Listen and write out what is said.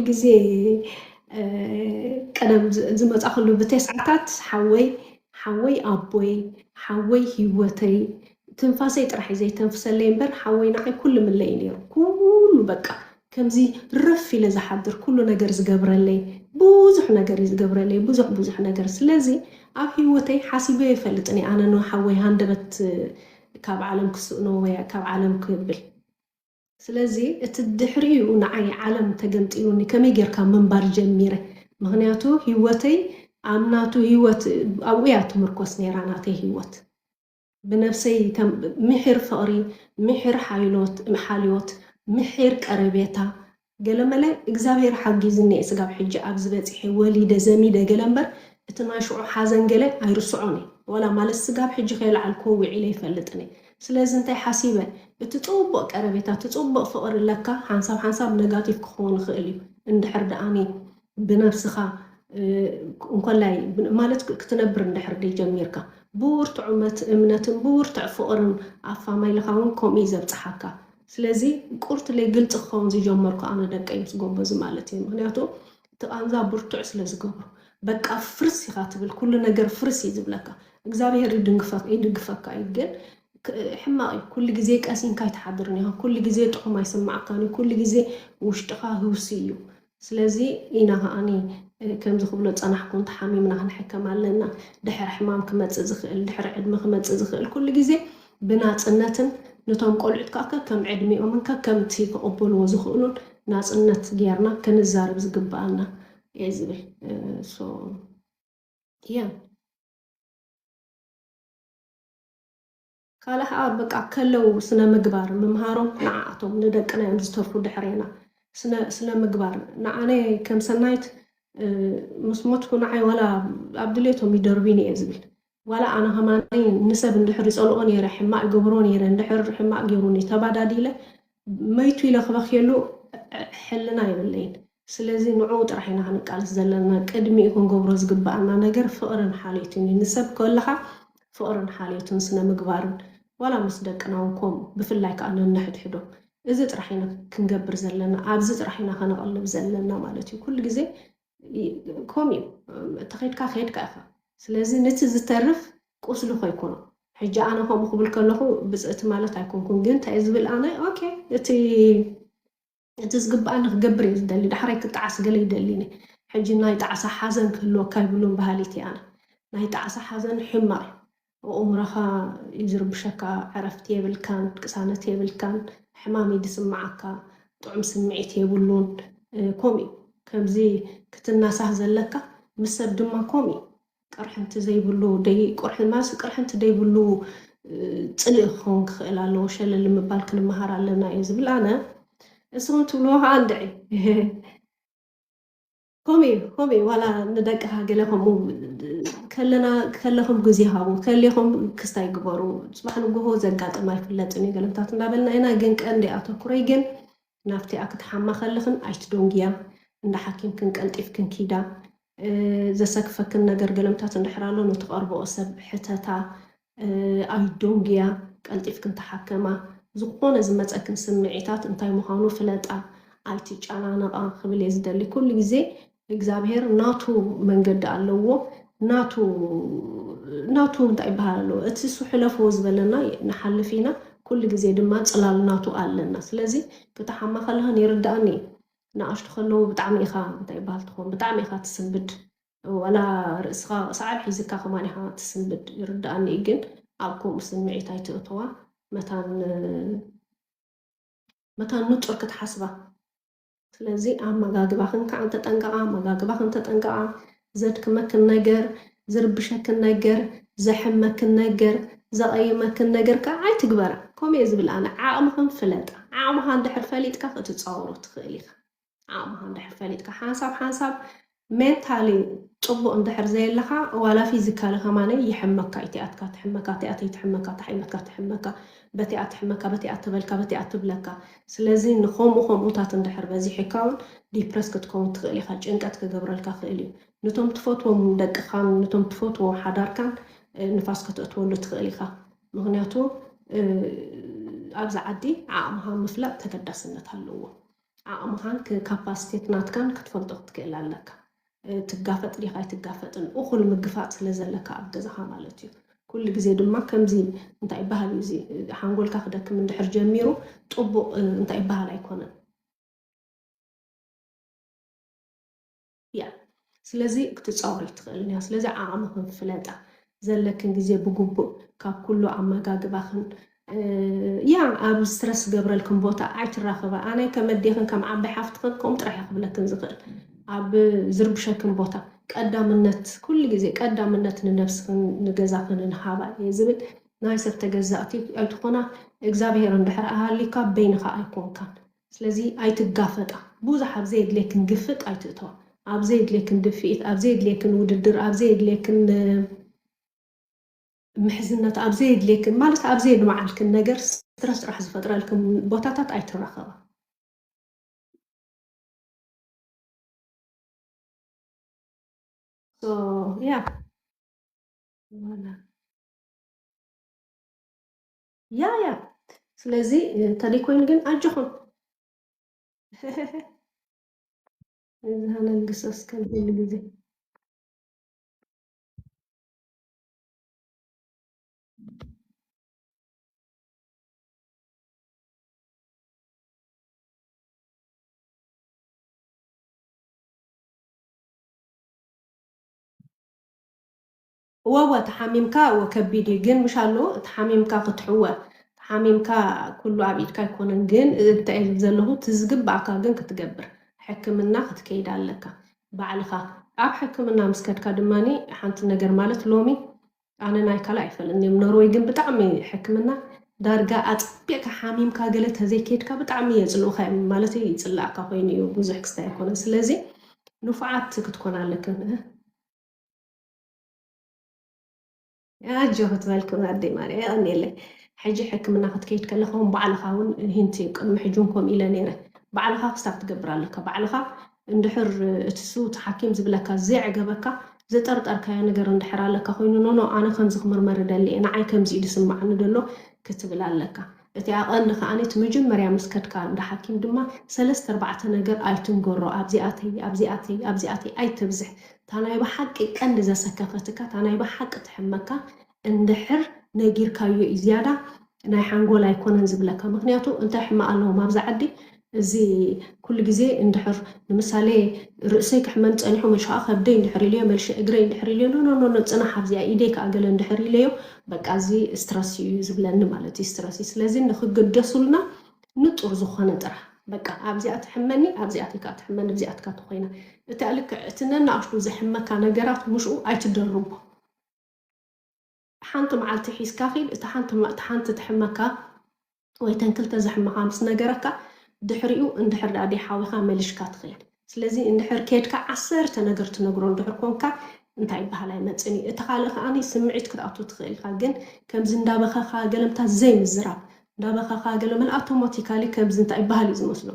ግዜ ቀደም ዝመፃእኩሉ ብተስዓታት ሓወይ ሓወይ ኣቦይ ሓወይ ህይወተይ ትንፋሰይ ጥራሕ እዩ ዘይተንፍሰለይ እምበር ሓወይ ንዓይ ኩሉ ምለይ እዩ ነይሩ። ኩሉ በቃ ከምዚ ረፍ ኢለ ዝሓድር ኩሉ ነገር ዝገብረለይ ብዙሕ ነገር እዩ ዝገብረለይ ብዙሕ ብዙሕ ነገር። ስለዚ ኣብ ህይወተይ ሓሲበ ይፈልጥን እየ ኣነ ንሓወይ ሃንደበት ካብ ዓለም ክስእኖ ወይ ካብ ዓለም ክብል። ስለዚ እቲ ድሕሪኡ ንዓይ ዓለም ተገምጢሉኒ ከመይ ጌርካ ምንባር ጀሚረ። ምክንያቱ ህይወተይ ኣብ ናቱ ህይወት ኣብኡ እያ ትምርኮስ ነይራ ናተይ ህይወት። ብነብሰይ ምሒር ፍቕሪ፣ ምሒር ሓልዮት፣ ምሒር ቀረቤታ፣ ገለመለ እግዚኣብሔር ሓጊዝኒ እየ ስጋብ ሕጂ ኣብዚ በጺሐ ወሊደ ዘሚደ ገለ እምበር እቲ ናይ ሽዑ ሓዘን ገለ ኣይርስዖን እየ። ዋላ ማለት ስጋብ ሕጂ ከየልዓልክዎ ውዒለ ኣይፈልጥን እየ። ስለዚ እንታይ ሓሲበ እቲ ጽቡቕ ቀረቤታ እቲ ጽቡቕ ፍቕሪ ለካ ሓንሳብ ሓንሳብ ነጋቲቭ ክኸውን ይኽእል እዩ እንድሕር ደኣኒ ብነብስኻ እንኮላይ ማለት ክትነብር እንድሕር ደይ ጀሚርካ ብውርትዑ እምነትን ብውርትዕ ፍቕርን ኣፋማይ ኢልካ እውን ከምኡ እዩ ዘብፅሓካ። ስለዚ ቁርትለይ ግልፂ ክኸውን ዝጀመርኩ ኣነ ደቀይ ምስ ጎበዙ ማለት እዩ። ምክንያቱ እቲ ቃንዛ ብርቱዕ ስለ ዝገብሩ በቃ ፍርስ ኢኻ ትብል፣ ኩሉ ነገር ፍርስ እዩ ዝብለካ። እግዚኣብሔር ይድንግፈካ እዩ ግን ሕማቕ እዩ። ኩሉ ግዜ ቀሲንካ ኣይትሓድርን ኢኻ። ኩሉ ግዜ ጥዑም ኣይስማዓካን እዩ። ኩሉ ግዜ ውሽጥኻ ህውሲ እዩ። ስለዚ ኢና ከዓኒ ከምዚ ክብሎ ጸናሕኩ እንተሓሚምና ክንሕከም ኣለና። ድሕሪ ሕማም ክመጽእ ዝኽእል ድሕሪ ዕድመ ክመጽእ ዝኽእል ኩሉ ግዜ ብናጽነትን ነቶም ቆልዑት ከዓ ከከም ዕድሚኦምን ከከምቲ ክቕበልዎ ዝኽእሉን ናጽነት ጌርና ክንዛረብ ዝግብኣና እየ ዝብል። ያ ካልእ ከዓ በቃ ከለው ስነ ምግባር ምምሃሮም ንዓኣቶም ንደቅና እዮም ዝተርፉ ድሕሬና። ስነ ምግባር ንዓነ ከም ሰናይት ምስ ሞትኩ ንዓይ ዋላ ኣብ ድሌቶም ይደርቢኒ እየ ዝብል። ዋላ ኣነ ከማኒ ንሰብ እንድሕር ይፀልኦ ነይረ ሕማቅ ይገብሮ ነይረ እንድሕር ሕማቅ ገይሩኒ ተባዳዲለ መይቱ ኢለ ክበክየሉ ሕልና የብለይን። ስለዚ ንዕኡ ጥራሕ ኢና ክንቃለስ ዘለና። ቅድሚኡ ክንገብሮ ዝግበኣና ነገር ፍቕርን ሓልዮትን እዩ። ንሰብ ከለኻ ፍቕርን ሓልዮትን ስነ ምግባርን ዋላ ምስ ደቅና እውን ከምኡ ብፍላይ ከዓ ነንሕድሕዶም እዚ ጥራሕ ኢና ክንገብር ዘለና፣ ኣብዚ ጥራሕ ኢና ከነቐልብ ዘለና ማለት እዩ። ኩሉ ግዜ ከምኡ እዩ። ተኸድካ ከድካ ኢኻ። ስለዚ ነቲ ዝተርፍ ቁስሊ ከይኮኖ ሕጂ ኣነ ከምኡ ክብል ከለኹ ብፅእቲ ማለት ኣይኮንኩን፣ ግን እንታይ ዝብል ኣነ ኦኬ እቲ እቲ ዝግብኣኒ ክገብር እየ ዝደሊ፣ ዳሕራይ ክጣዓስ ገለ ይደሊኒ። ሕጂ ናይ ጣዕሳ ሓዘን ክህልወካ ይብሉን በሃሊት እየ ኣነ። ናይ ጣዕሳ ሓዘን ሕማቕ እዩ። ኣእምሮኻ እዩ ዝርብሸካ፣ ዕረፍቲ የብልካን፣ ቅሳነት የብልካን፣ ሕማም እዩ ዝስምዓካ፣ ጥዑም ስምዒት የብሉን። ከምኡ እዩ። ከምዚ ክትናሳህ ዘለካ ምስ ሰብ ድማ ከምኡ እዩ። ቅርሕንቲ ዘይብሉ ደይ ቅርሕንቲ ዘይብሉ ፅልኢ ክኸውን ክኽእል ኣለዎ። ሸለል ምባል ክንመሃር ኣለና እዩ ዝብል ኣነ። እስኹም ትብልዎ ከዓ እንድዒ ከምኡ እዩ ከምኡ እዩ ዋላ ንደቅኻ ገለ ከምኡ ከለና ከለኹም ግዜ ሃቡ ከሌኹም ክስታይ ግበሩ። ፅባሕ ንጎሆ ዘጋጥም ኣይፍለጥን እዩ ገለምታት እንዳበልና ኢና። ግን ቀንዲ ኣተኩረይ ግን ናብቲኣ ክትሓማ ከለኽን ኣይትደንጉያ፣ እንዳ ሓኪምክን ቀልጢፍክን ኪዳ። ዘሰክፈክን ነገር ገለምታት እንድሕር ኣሎ ንትቐርብኦ ሰብ ሕተታ። ኣይትደንጉያ፣ ቀልጢፍክን ተሓከማ። ዝኾነ ዝመፀክን ስምዒታት እንታይ ምዃኑ ፍለጣ፣ ኣይትጨናነቓ ክብል እየ ዝደሊ። ኩሉ ግዜ እግዚኣብሔር ናቱ መንገዲ ኣለዎ። ናቱ ናቱ እንታይ ይበሃል ኣለዎ እቲ እሱ ሕለፍዎ ዝበለና ንሓልፍ ኢና። ኩሉ ግዜ ድማ ፅላል ናቱ ኣለና። ስለዚ ክትሓማ ከለኽን ይርዳእኒ እዩ። ንኣሽቱ ከለዉ ብጣዕሚ ኢኻ እንታይ ይበሃል ትኾን ብጣዕሚ ኢኻ ትስንብድ። ዋላ ርእስኻ ሰዓል ሒዝካ ከማን ኢኻ ትስንብድ ይርዳእኒ እዩ። ግን ኣብ ከምኡ ስምዒት ኣይትእተዋ። መታን መታን ንጹር ክትሓስባ። ስለዚ ኣመጋግባኽን ከዓ ተጠንቀቓ፣ ኣመጋግባኽን ተጠንቀቓ። ዘድክመክን ነገር፣ ዝርብሸክን ነገር፣ ዘሕመክን ነገር፣ ዘቐይመክን ነገር ከዓ ኣይትግበራ። ከምኡ እየ ዝብል ኣነ። ዓቕምኽን ፍለጣ። ዓቕምኻ እንድሕር ፈሊጥካ ክትጻወሮ ትኽእል ኢኻ። ዓቕምኻ እንድሕር ፈሊጥካ ሓንሳብ ሓንሳብ ሜንታሊ ፅቡቕ እንድሕር ዘየለኻ ዋላ ፊዚካሊ ከማነ ይሕመካ እዩ። እቲኣትካ ትሕመካ፣ እቲኣተይ ትሕመካ፣ እታ ሓይመትካ ትሕመካ፣ በቲኣ ትሕመካ፣ በቲኣ ትበልካ፣ በቲኣ ትብለካ። ስለዚ ንኸምኡ ከምኡታት እንድሕር በዚሕካ እውን ዲፕረስ ክትከውን ትኽእል ኢኻ። ጭንቀት ክገብረልካ ክእል እዩ። ንቶም ትፈትዎም ደቅኻን ንቶም ትፈትዎ ሓዳርካን ንፋስ ከተእትወሉ ትኽእል ኢኻ። ምክንያቱ ኣብዚ ዓዲ ዓቕምኻ ምፍላጥ ተገዳስነት ኣለዎ። ዓቕምኻን ክ-፣ ካፓሲቴት ናትካን ክትፈልጦ ክትክእል ኣለካ። እ፣ ትጋፈጥ ዲኻ ኣይትጋፈጥን፣ እኹል ምግፋጥ ስለ ዘለካ ኣብ ገዛኻ ማለት እዩ። ኩሉ ግዜ ድማ ከምዚ እንታይ ይበሃል እዩ፣ እዚ ሓንጎልካ ክደክም እንድሕር ጀሚሩ ጥቡቕ፣ እ፣ እንታይ ይበሃል ኣይኮነን። ያ፣ ስለዚ ክትጻወሪ ትኽእልን እያ። ስለዚ ዓቕምኽን ፍለጣ፣ ዘለክን ግዜ ብግቡእ ካብ ኩሉ ኣመጋግባኽን፣ እ፣ ያ፣ ኣብ ስትረስ ዝገብረልክን ቦታ ኣይትራኸባ። ኣነ ከም ኣዴኽን ከም ዓባይ ሓፍትኽን ከምኡ ጥራሕ እየ ክብለክን ዝኽእል። ኣብ ዝርብሸክን ቦታ ቀዳምነት፣ ኩሉ ግዜ ቀዳምነት ንነብስኽን ንገዛኽን ንሃባ እየ ዝብል። ናይ ሰብ ተገዛእቲ ኣይትኾና። እግዚኣብሄር እንድሕር ኣሃሊካ በይንኻ ኣይኮንካን። ስለዚ ኣይትጋፈጣ። ብዙሕ ኣብ ዘየድልየክን ግፍጥ ኣይትእተዋ። ኣብ ዘየድልየክን ድፍኢት፣ ኣብ ዘየድልየክን ውድድር፣ ኣብ ዘየድልየክን፣ እ፣ ምሕዝነት፣ ኣብ ዘየድልየክን፣ ማለት ኣብ ዘየድመዓልክን ነገር ስትረስ ጥራሕ ዝፈጥረልክን ቦታታት ኣይትራኸባ። So, ያ። ያ፣ ያ። ስለዚ፣ እ፣ እንተደይ ኮይኑ ግን ኣጆኹም። እዚ ሃነግሰስ ከም ኩሉ ግዜ። ወወ ተሓሚምካ ወ ከቢድ እዩ፣ ግን ምሽ ኣሎ ተሓሚምካ ክትሕወ፣ ተሓሚምካ ኩሉ ኣብ ኢድካ ኣይኮነን። ግን እንታይ እየ ዝብል ዘለኹ፣ እቲ ዝግባእካ ግን ክትገብር፣ ሕክምና ክትከይድ ኣለካ ባዕልኻ። ኣብ ሕክምና ምስ ከድካ ድማ ሓንቲ ነገር ማለት ሎሚ ኣነ ናይ ካልእ ኣይፈልጥን እዮም። ኖርወይ ግን ብጣዕሚ ሕክምና ዳርጋ ኣጸቢቕካ ሓሚምካ ገለ ተዘይከይድካ ብጣዕሚ የጽልኡኻ እዮም፣ ማለት ይጽላእካ ኮይኑ እዩ፣ ብዙሕ ክስታይ ኣይኮነን። ስለዚ ንፉዓት ክትኮና ኣለክን። ኣጆ ክትበልክን ኣደይ ማርያ የቐንየለይ። ሕጂ ሕክምና ክትከይድ ከለኻ እውን ባዕልኻ እውን ሂንቲ ቅድሚ ሕጂ እውን ከምኡ ኢለ ነይረ። ባዕልኻ ክስታብ ትገብር ኣለካ። ባዕልኻ እንድሕር እቲ ስውቲ ሓኪም ዝብለካ ዘየዕገበካ ዝጠርጠርካዮ ነገር እንድሕር ኣለካ ኮይኑ፣ ኖኖ ኣነ ከምዚ ክምርመር እደሊ እየ፣ ንዓይ ከምዚ እዩ ዝስምዓኒ ዘሎ ክትብል ኣለካ። እቲ ኣቐንዲ ከኣ እቲ መጀመርያ ምስ ከድካ እንዳ ሓኪም ድማ ሰለስተ ኣርባዕተ ነገር ኣይትንገሮ፣ ኣብዚኣተይ ኣብዚኣተይ ኣብዚኣተይ ኣይተብዝሕ። እታ ናይ ብሓቂ ቀንዲ ዘሰከፈትካ፣ እታ ናይ ብሓቂ ትሕመካ እንድሕር ነጊርካዮ እዩ ዝያዳ ናይ ሓንጎል ኣይኮነን ዝብለካ። ምክንያቱ እንታይ ሕማቕ ኣለዎም ኣብዚ ዓዲ፣ እዚ ኩሉ ግዜ እንድሕር ንምሳሌ ርእሰይ ክሕመን ጸኒሑ፣ መልሹ ከኣ ከብደይ እንድሕር ኢልዮ፣ መልሹ እግረይ እንድሕር ኢልዮ፣ ኖ ኖ ኖ ኖ፣ ጽናሕ ኣብዚኣ ኢደይ ከኣ ገለ እንድሕር ኢለዮ፣ በቃ እዚ ስትረስ እዩ ዝብለኒ ማለት እዩ፣ ስትረስ እዩ። ስለዚ ንክግደሱልና ንጹር ዝኾነ ጥራሕ፣ በቃ ኣብዚኣ ትሕመኒ፣ ኣብዚኣተይ ከኣ ትሕመኒ፣ ኣብዚኣትካ ትኾይና። እቲ ልክዕ እቲ ነናእሽቱ ዘሕመካ ነገራት ምስኡ ኣይትደርቦ። ሓንቲ መዓልቲ ሒዝካ ኺድ፣ እታ ሓንቲ መ-፣ እታ ሓንቲ ትሕመካ ወይ ተን ክልተ ዘሕመኻ ምስ ነገረካ፣ ድሕሪኡ እንድሕር ደኣ ደይሓዊኻ መሊሽካ ትኸይድ። ስለዚ እንድሕር ኬድካ ዓሰርተ ነገር ትነግሮ እንድሕር ኮንካ፣ እንታይ ይበሃል ኣይመጽእን እዩ። እቲ ካልእ ከኣ ስምዒት ክትኣቱ ትኽእል ኢኻ፣ ግን ከምዚ እንዳበኸኻ ገለምታት ዘይምዝራብ፣ እንዳበኸኻ ገለ መን ኣውቶማቲካሊ ከምዚ እንታይ ይበሃል እዩ ዝመስሎ።